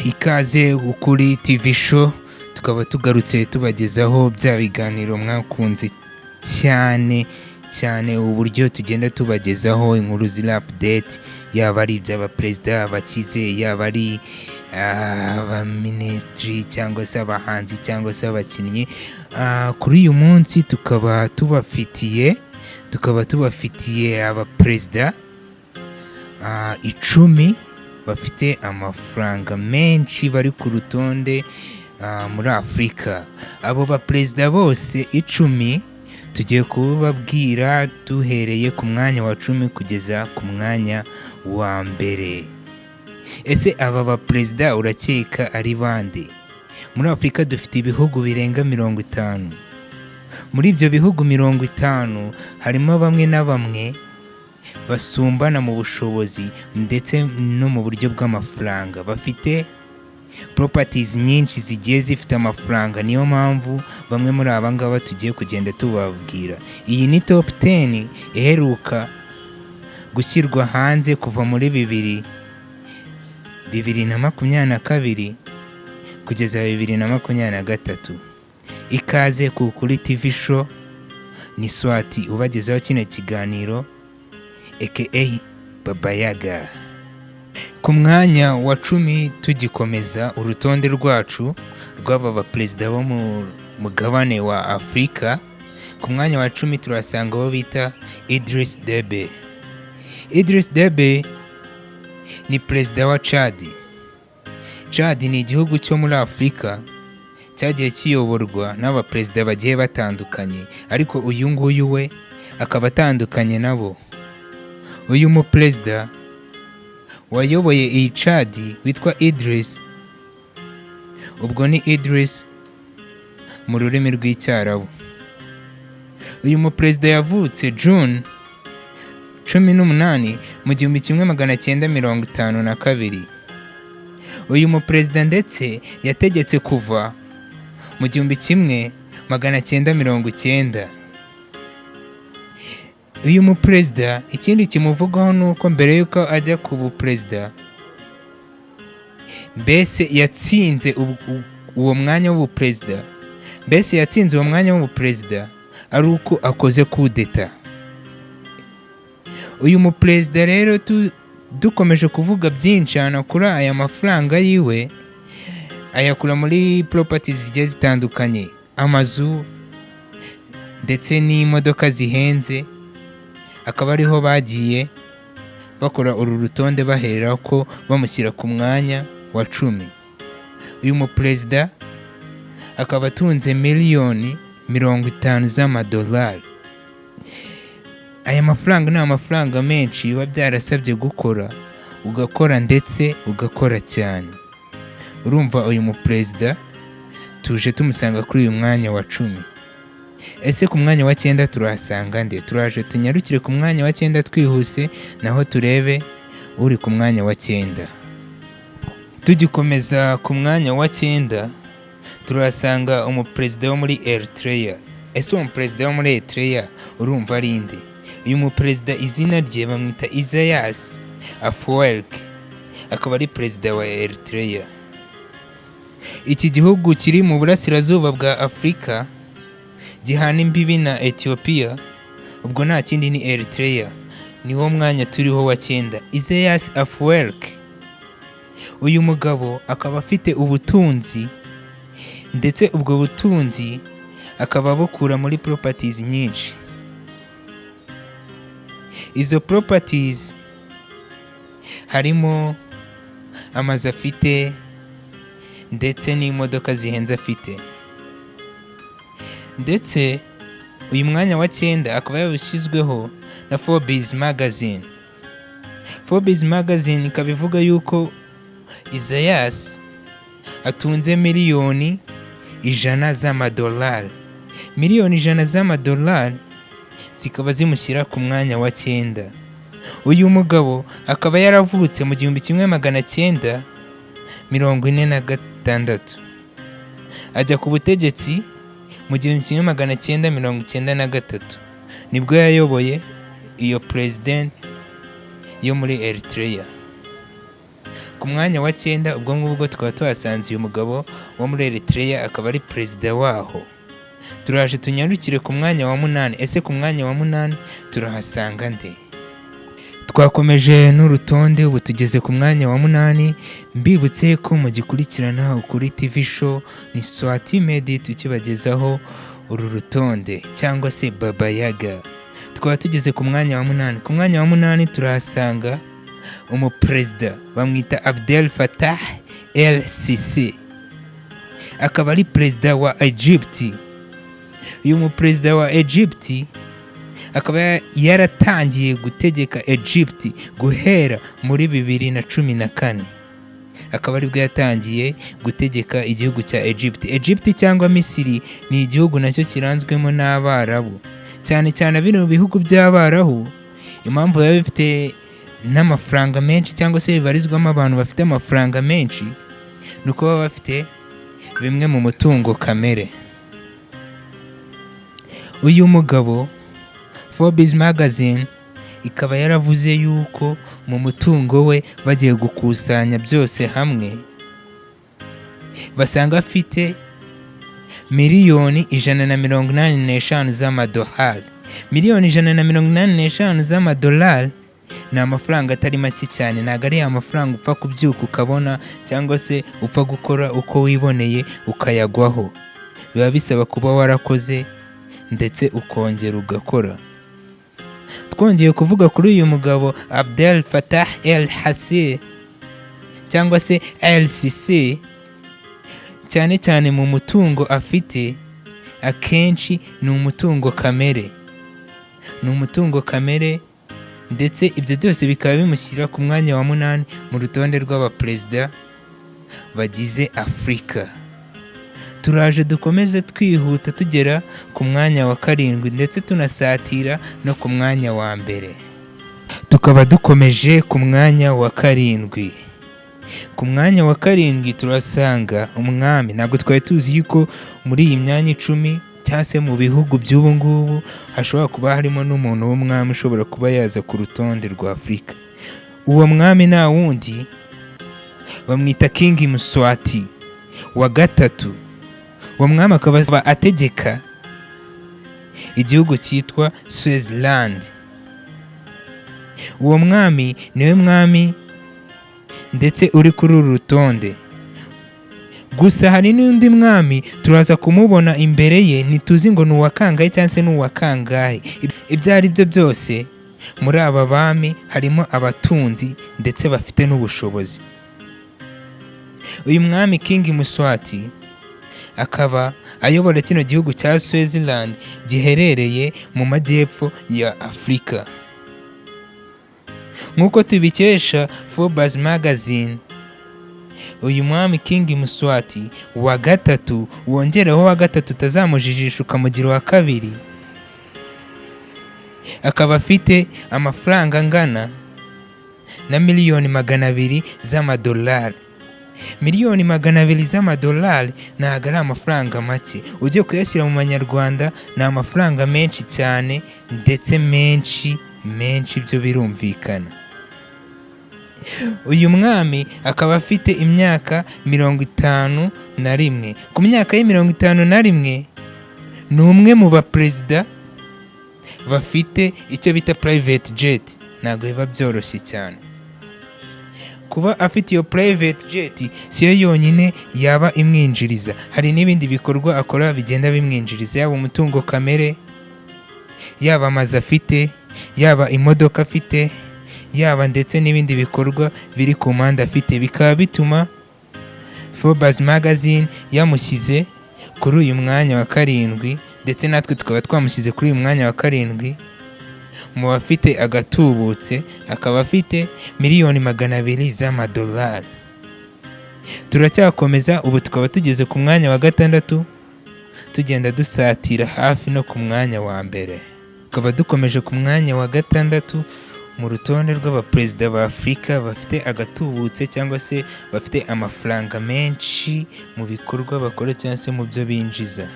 Ikaze kuri TV Show. Tukaba tugarutse tubagezaho bya biganiro mwakunze cyane cyane, uburyo tugenda tubagezaho inkuru ziri update, yaba ari iby'abaperezida, abakize, yaba ari abaminisitiri cyangwa se abahanzi cyangwa se abakinnyi. Kuri uyu munsi tukaba tubafitiye abaperezida 10 bafite amafaranga menshi bari ku rutonde muri Afurika. Abo baperezida bose 10 tugiye kubabwira duhereye ku mwanya wa 10 kugeza ku mwanya wa mbere. Ese aba baperezida urakeka ari bande? Muri Afurika dufite ibihugu birenga 50. Muri ibyo bihugu 50 harimo bamwe na bamwe basumbana mu bushobozi ndetse no mu buryo bw'amafaranga, bafite properties nyinshi zigiye zifite amafaranga. Niyo mpamvu bamwe muri aba ngaba tugiye kugenda tubabwira. Iyi ni top 10 iheruka gushyirwa hanze kuva muri 2022 kugeza 2023. Ikaze ku kuri TV Show, ni Swati ubagezaho kino kiganiro, aka Baba Yaga. Ku mwanya wa 10, tugikomeza urutonde rwacu rw'aba baperezida bo mu mugabane wa Afurika, ku mwanya wa 10 turasanga uwo bita Idris Deby. Idris Deby ni perezida wa Chad. Chad ni igihugu cyo muri Afurika cyagiye kiyoborwa n'abaperezida bagiye batandukanye, ariko uyu nguyu we akaba atandukanye nabo. Uyu muperezida wayoboye iyi Chad witwa Idris, ubwo ni Idris mu rurimi rw'Icyarabu. Uyu muperezida yavutse June 18 mu 1952. Uyu muperezida ndetse yategetse kuva mu 1990. Uyu muperezida, ikindi kimuvugaho ni uko mbere y'uko ajya ku buperezida, mbese yatsinze uwo mwanya w'ubuperezida, mbese yatsinze uwo mwanya w'ubuperezida ari uko akoze kudeta. Uyu muperezida rero, dukomeje kuvuga byinshi hano kuri aya mafaranga yiwe, ayakura muri properties zigiye zitandukanye, amazu ndetse n'imodoka zihenze, akaba ariho bagiye bakora uru rutonde bahera ko bamushyira ku mwanya wa 10. Uyu muperezida akaba atunze miliyoni 50 z'amadolari. Aya mafaranga ni amafaranga menshi biba byarasabye gukora, ugakora ndetse ugakora cyane. Urumva uyu muperezida tuje tumusanga kuri uyu mwanya wa 10. Ese ku mwanya wa 9 turahasanga nde? Turaje tunyarukire ku mwanya wa 9 twihuse, naho turebe uri ku mwanya wa 9. Tugikomeza, ku mwanya wa 9 turahasanga umuperezida wo muri Eritrea. Ese uwo muperezida wo muri Eritrea urumva ari nde? Uyu muperezida izina rye bamwita Isaias Afwerki, akaba ari perezida wa Eritrea. Iki gihugu kiri mu burasirazuba bwa Afurika, gihana imbibi na Ethiopia, ubwo nta kindi ni Eritrea. Niwo mwanya turiho wa 9, Isaias Afwerki. Uyu mugabo akaba afite ubutunzi, ndetse ubwo butunzi akaba abukura muri properties nyinshi. Izo properties harimo amazu afite ndetse n'imodoka zihenze afite. Ndetse uyu mwanya wa 9 akaba yawushyizweho na Forbes Magazine. Forbes Magazine ikaba ivuga yuko Isaias atunze miliyoni 100 z'amadolari. Miliyoni 100 z'amadolari zikaba zimushyira ku mwanya wa 9. Uyu mugabo akaba yaravutse mu 1946, ajya ku butegetsi mu 1993, nibwo yayoboye iyo president yo muri Eritrea. Ku mwanya wa 8 turahasanga Ku mwanya wa cyenda ubwo ngubwo tukaba tuhasanze uyu mugabo wo muri Eritrea, akaba ari perezida waho. Turaje tunyarukire ku mwanya wa munani. Ese ku mwanya wa munani turahasanga nde? Twakomeje n'urutonde, ubu tugeze ku mwanya wa munani. Mbibutse ko mugikurikirana Ukuri TV Show, ni Swati Medi tukibagezaho uru rutonde cyangwa se Baba Yaga. Tukaba tugeze ku mwanya wa munani. Ku mwanya wa munani turahasanga umuperezida bamwita Abdel Fattah El Sisi, akaba ari perezida wa Egypt. Uyu muperezida wa Egypt akaba yaratangiye gutegeka Egypt guhera muri 2014, akaba aribwo yatangiye gutegeka igihugu cya Egypt. Egypt cyangwa Misiri ni igihugu nacyo kiranzwemo n'Abarabu, cyane cyane bino bihugu by'Abarabu. Impamvu biba bifite n'amafaranga menshi cyangwa se bibarizwamo abantu bafite amafaranga menshi ni uko baba bafite bimwe mu mutungo kamere. Uyu mugabo, Forbes Magazine ikaba yaravuze yuko mu mutungo we, bagiye gukusanya byose hamwe, basanga afite miliyoni 185 z'amadolari. Miliyoni 185 z'amadolari ni amafaranga atari make cyane. Ntabwo ari amafaranga upfa kubyuka ukabona cyangwa se upfa gukora uko wiboneye ukayagwaho. Biba bisaba kuba warakoze ndetse ukongera ugakora. Twongeye kuvuga kuri uyu mugabo Abdel Fattah El Hassi cyangwa se El Sisi, cyane cyane mu mutungo afite, akenshi ni umutungo kamere, ni umutungo kamere, ndetse ibyo byose bikaba bimushyira ku mwanya wa munani mu rutonde rw'abaperezida bagize Afurika. Turaje dukomeze twihuta tugera ku mwanya wa karindwi, ndetse tunasatira no ku mwanya wa mbere. Tukaba dukomeje ku mwanya wa karindwi. Ku mwanya wa karindwi turasanga umwami. Ntabwo twari tuzi yuko muri iyi myanya 10 cyangwa se mu bihugu by'ubu ngubu hashobora kuba harimo n'umuntu w'umwami ushobora kuba yaza ku rutonde rwa Afurika. Uwo mwami nta wundi, bamwita King Mswati wa gatatu. Uwo mwami akaba ategeka igihugu cyitwa Swaziland. Uwo mwami niwe mwami ndetse uri kuri uru rutonde. Gusa hari n'undi mwami turaza kumubona imbere ye, ntituzi ngo ni uwa kangahe cyangwa se ni uwa kangahe. Ibyo ari byo byose, muri aba bami harimo abatunzi ndetse bafite n'ubushobozi. Uyu mwami King Mswati akaba ayobora kino gihugu cya Swaziland giherereye mu majyepfo ya Afurika. Nk'uko tubikesha Forbes Magazine, uyu mwami King Mswati wa gatatu, wongereho wa gatatu utazamujijisha ukamugira uwa kabiri, akaba afite amafaranga angana na miliyoni 200 z'amadolari. Miliyoni 200 z'amadolari ntabwo ari amafaranga make. Ugiye kuyashyira mu manyarwanda ni amafaranga menshi cyane, ndetse menshi menshi, ibyo birumvikana. Uyu mwami akaba afite imyaka 51. Ku myaka ye 51, ni umwe mu baperezida bafite icyo bita private jet. Ntabwo biba byoroshye cyane kuba afite iyo private jet. Siyo yonyine yaba imwinjiriza, hari n'ibindi bikorwa akora bigenda bimwinjiriza, yaba umutungo kamere, yaba amazu afite, yaba imodoka afite, yaba ndetse n'ibindi bikorwa biri ku mpande afite, bikaba bituma Forbes Magazine yamushyize kuri uyu mwanya wa karindwi, ndetse natwe tukaba twamushyize kuri uyu mwanya wa karindwi mu bafite agatubutse, akaba afite miliyoni 200 z'amadolari. Turacyakomeza, ubu tukaba tugeze ku mwanya wa gatandatu, tugenda dusatira hafi no ku mwanya wa mbere. Tukaba dukomeje ku mwanya wa gatandatu mu rutonde rw'abaperezida ba Afurika bafite agatubutse cyangwa se bafite amafaranga menshi mu bikorwa bakora cyangwa se mu byo binjiza.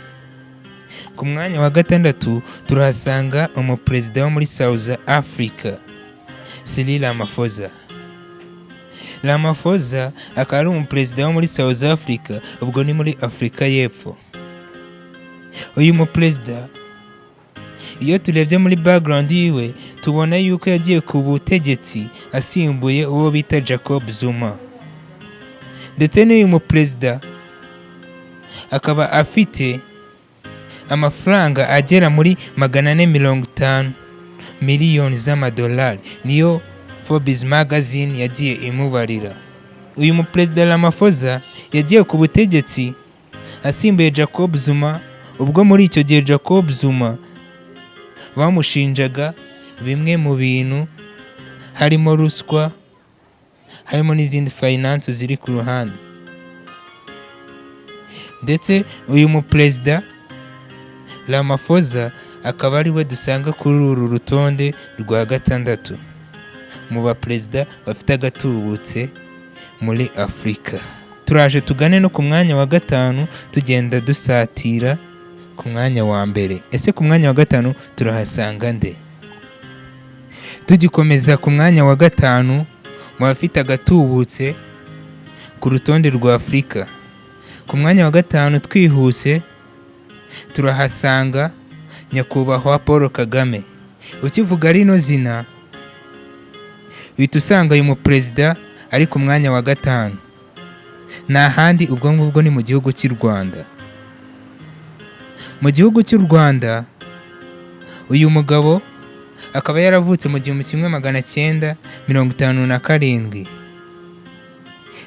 Ku mwanya wa gatandatu turahasanga umuperezida wo muri South Africa, Cyril Ramaphosa. Ramaphosa akaba ari umuperezida wo muri South Africa, ubwo ni muri Afurika y'Epfo. Uyu muperezida, iyo turebye muri background yiwe, tubona yuko yagiye ku butegetsi asimbuye uwo bita Jacob Zuma. Ndetse n'uyu muperezida akaba afite amafaranga agera muri 450 miliyoni z'amadolari, niyo Forbes Magazine yagiye imubarira. Uyu muperezida Ramaphosa yagiye ku butegetsi asimbuye Jacob Zuma, ubwo muri icyo gihe Jacob Zuma bamushinjaga bimwe mu bintu harimo ruswa, harimo n'izindi finance ziri ku ruhande. Ndetse uyu muperezida Ramaphosa akaba ari we dusanga kuri uru rutonde rwa gatandatu mu baperezida bafite agatubutse muri Afurika. Turaje tugane no ku mwanya wa gatanu, tugenda dusatira ku mwanya wa mbere. Ese ku mwanya wa gatanu turahasanga nde? Tugikomeza ku mwanya wa gatanu mu bafite agatubutse ku rutonde rwa Afurika, ku mwanya wa gatanu twihuse turahasanga Nyakubahwa Paul Kagame. Ukivuga rino zina uhita usanga uyu muperezida ari ku mwanya wa gatanu. Nta handi, ubwo ngubwo ni mu gihugu cy'u Rwanda. Mu gihugu cy'u Rwanda, uyu mugabo akaba yaravutse mu 1957,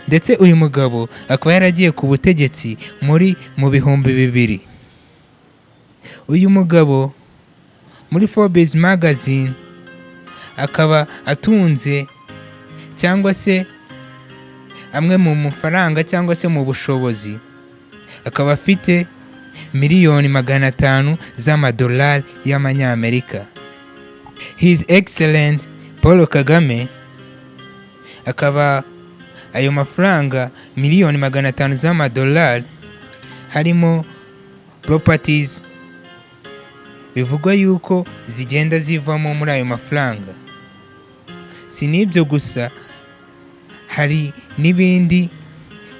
ndetse uyu mugabo akaba yaragiye ku butegetsi mu 2000. Uyu mugabo muri Forbes Magazine akaba atunze cyangwa se amwe mu mafaranga cyangwa se mu bushobozi, akaba afite miliyoni 500 z'amadolari y'amanyamerika. His Excellent Paul Kagame akaba ayo mafaranga miliyoni 500 z'amadolari harimo properties bivugwa yuko zigenda zivamo muri ayo mafaranga. Si n'ibyo gusa, hari n'ibindi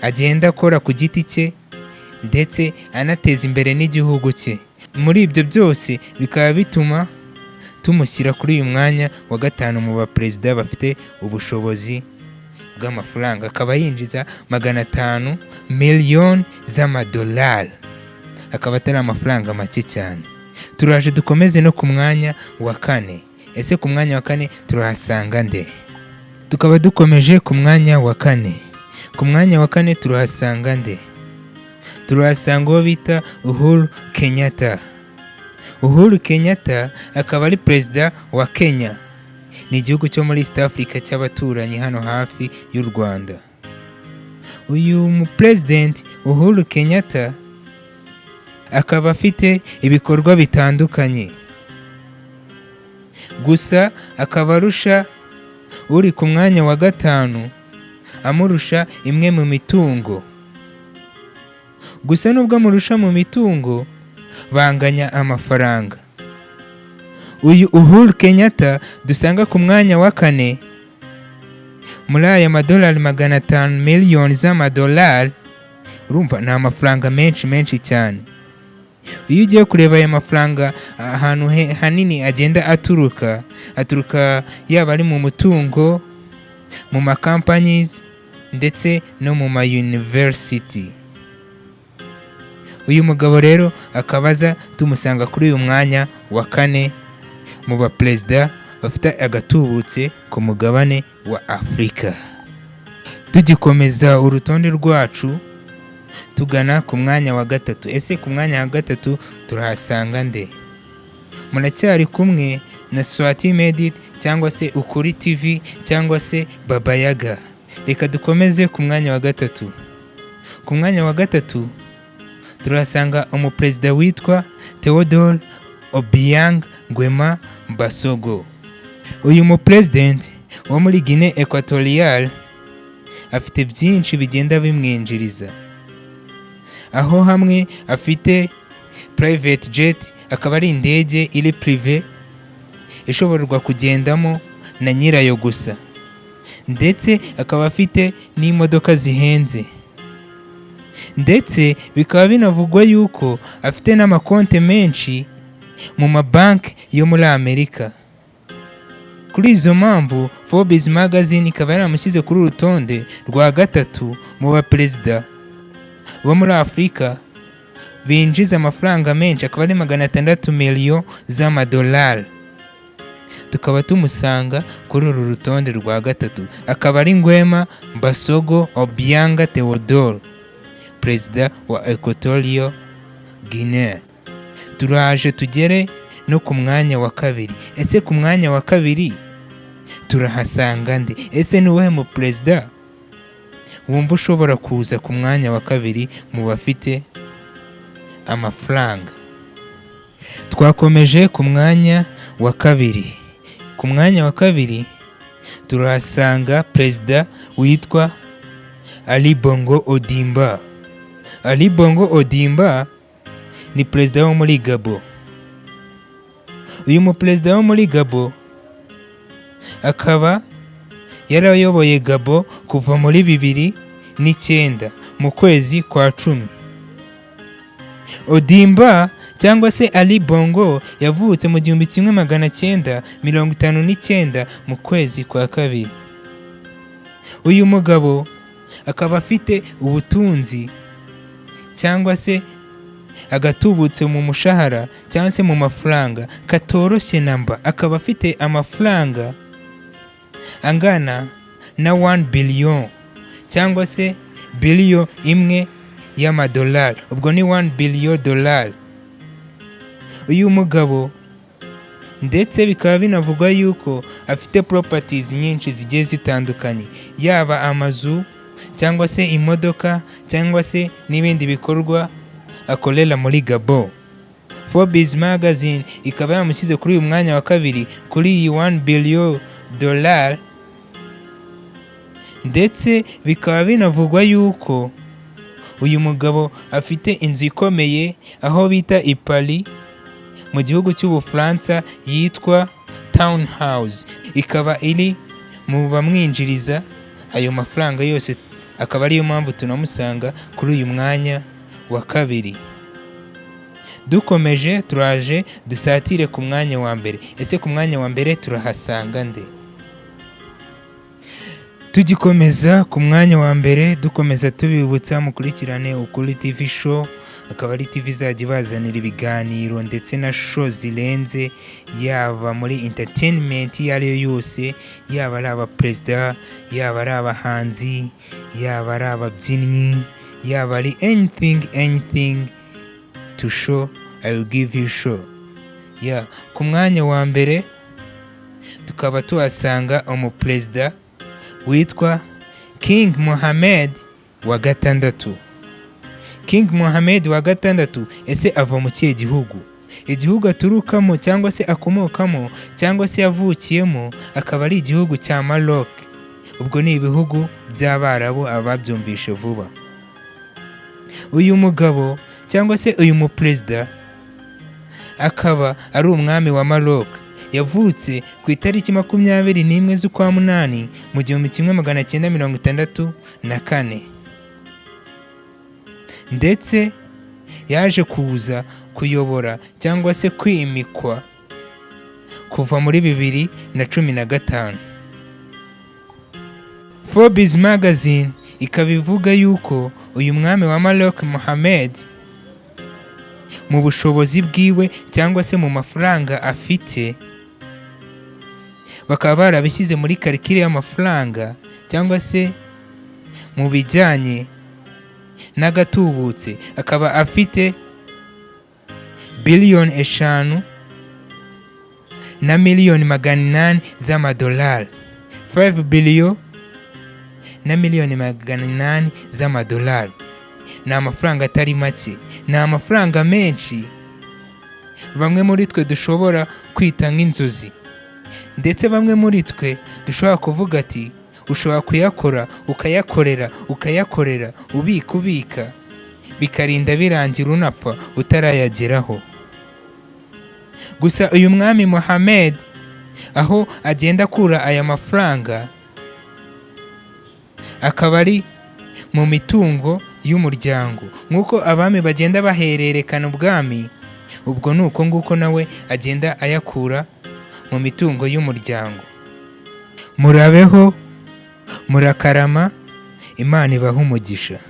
agenda akora ku giti cye, ndetse anateza imbere n'igihugu cye. Muri ibyo byose bikaba bituma tumushyira kuri uyu mwanya wa gatanu mu baperezida bafite ubushobozi bw'amafaranga, akaba yinjiza 500 miliyoni z'amadolari, akaba atari amafaranga make cyane. Turaje dukomeze no ku mwanya wa kane. Ese ku mwanya wa kane turahasanga nde? Tukaba dukomeje ku mwanya wa kane. Ku mwanya wa kane turahasanga nde? Turahasanga uwo bita Uhuru Kenyatta. Uhuru Kenyatta akaba ari perezida wa Kenya, ni igihugu cyo muri East Africa cy'abaturanyi hano hafi y'u Rwanda. Uyu mu president Uhuru Kenyatta akaba afite ibikorwa bitandukanye, gusa akaba arusha uri ku mwanya wa gatanu, amurusha imwe mu mitungo. Gusa nubwo amurusha mu mitungo, banganya amafaranga. Uyu Uhuru Kenyatta dusanga ku mwanya wa kane muri aya madolari 500 miliyoni z'amadolari, urumva ni amafaranga menshi menshi cyane. Iyo ugiye kureba aya mafaranga ahantu hanini agenda aturuka, aturuka yaba ari mu mutungo, mu ma companies, ndetse no mu ma university. Uyu mugabo rero akaba aza tumusanga kuri uyu mwanya wa kane mu baperezida bafite agatubutse ku mugabane wa Afurika. Tugikomeza urutonde rwacu tugana ku mwanya wa gatatu. Ese ku mwanya wa gatatu turahasanga nde? Muracyari kumwe na Swati Medit cyangwa se Ukuri TV cyangwa se Baba Yaga. Reka dukomeze ku mwanya wa gatatu. Ku mwanya wa gatatu turahasanga umuperezida witwa Theodore Obiang Nguema Mbasogo. Uyu muperezidenti wo muri Guinea Equatorial afite byinshi bigenda bimwinjiriza, aho hamwe afite private jet, akaba ari indege iri privé ishoborwa kugendamo na nyirayo gusa. Ndetse akaba afite n'imodoka zihenze, ndetse bikaba binavugwa yuko afite n'amakonte menshi mu mabanki yo muri Amerika. Kuri izo mpamvu, Forbes Magazine ikaba yaramushyize kuri uru rutonde rwa gatatu mu baperezida bo muri Afurika binjiza amafaranga menshi, akaba ari 600 miliyo z'amadolari. Tukaba tumusanga kuri uru rutonde rwa gatatu, akaba ari Nguema Mbasogo Obiang Theodore, perezida wa Equatorial Guinea. Turaje tugere no ku mwanya wa kabiri. Ese ku mwanya wa kabiri turahasanga nde? Ese ni uwuhe mu perezida wumva ushobora kuza ku mwanya wa kabiri mu bafite amafaranga? Twakomeje ku mwanya wa kabiri. Ku mwanya wa kabiri turahasanga perezida witwa Ali Bongo Ondimba. Ali Bongo Ondimba ni perezida wo muri Gabo. Uyu muperezida wo muri Gabo akaba yarayoboye Gabo kuva muri 2009 mu kwezi kwa 10. Ondimba cyangwa se Ali Bongo yavutse mu 1959 mu kwezi kwa kabiri. Uyu mugabo akaba afite ubutunzi cyangwa se agatubutse mu mushahara cyangwa se mu mafaranga katoroshye namba, akaba afite amafaranga angana na 1 billion cyangwa se billion 1 y'amadolari, ubwo ni 1 billion dolari. Uyu mugabo ndetse bikaba binavugwa yuko afite properties nyinshi zigiye zitandukanye, yaba amazu cyangwa se imodoka cyangwa se n'ibindi bikorwa akorera muri Gabo. Forbes Magazine ikaba yamushyize kuri uyu mwanya wa kabiri kuri iyi 1 billion dollar. Ndetse bikaba binavugwa yuko uyu mugabo afite inzu ikomeye aho bita i Paris mu gihugu cy'Ubufaransa yitwa Town House, ikaba iri mu bamwinjiriza ayo mafaranga yose, akaba ariyo mpamvu tunamusanga kuri uyu mwanya wa kabiri. Dukomeje, turaje dusatire ku mwanya wa mbere. Ese ku mwanya wa mbere turahasanga nde? Tugikomeza ku mwanya wa mbere, dukomeza tubibutsa mukurikirane Ukuri TV Show, akaba ari TV izajya ibazanira ibiganiro ndetse na show zirenze, yaba muri entertainment iyo ari yo yose, yaba ari abaperezida, yaba ari abahanzi, yaba ari ababyinnyi, yaba ari anything, anything to show, I will give you show. Yeah. Ku mwanya wa mbere tukaba tuhasanga umuperezida witwa King Mohammed wa gatandatu. King Mohammed wa gatandatu, ese ava mu kihe gihugu? Igihugu aturukamo cyangwa se akomokamo cyangwa se yavukiyemo akaba ari igihugu cya Maroc, ubwo ni ibihugu by'Abarabu, ababyumvishe vuba. Uyu mugabo cyangwa se uyu muperezida akaba ari umwami wa Maroc. Yavutse ku itariki 21 z'ukwa munani mu 1964, ndetse yaje kuza kuyobora cyangwa se kwimikwa kuva muri 2015. Forbes Magazine ikaba ivuga yuko uyu mwami wa Maroc Mohammed, mu bushobozi bwiwe cyangwa se mu mafaranga afite, bakaba barabishyize muri calcul y'amafaranga cyangwa se mu bijyanye n'agatubutse, akaba afite biliyoni 5 na miliyoni 800 z'amadolari, 5 billion na miliyoni 800 z'amadolari. Ni amafaranga atari make, ni amafaranga menshi bamwe muri twe dushobora kwita nk'inzozi, ndetse bamwe muri twe dushobora kuvuga ati ushobora kuyakora, ukayakorera, ukayakorera, ubika, ubika, bikarinda birangira unapfa utarayageraho. Gusa uyu mwami Mohammed, aho agenda akura aya mafaranga Akaba ari mu mitungo y'umuryango. Nk'uko abami bagenda bahererekana ubwami, ubwo ni uko nguko nawe agenda ayakura mu mitungo y'umuryango. Murabeho, murakarama, Imana ibahe umugisha.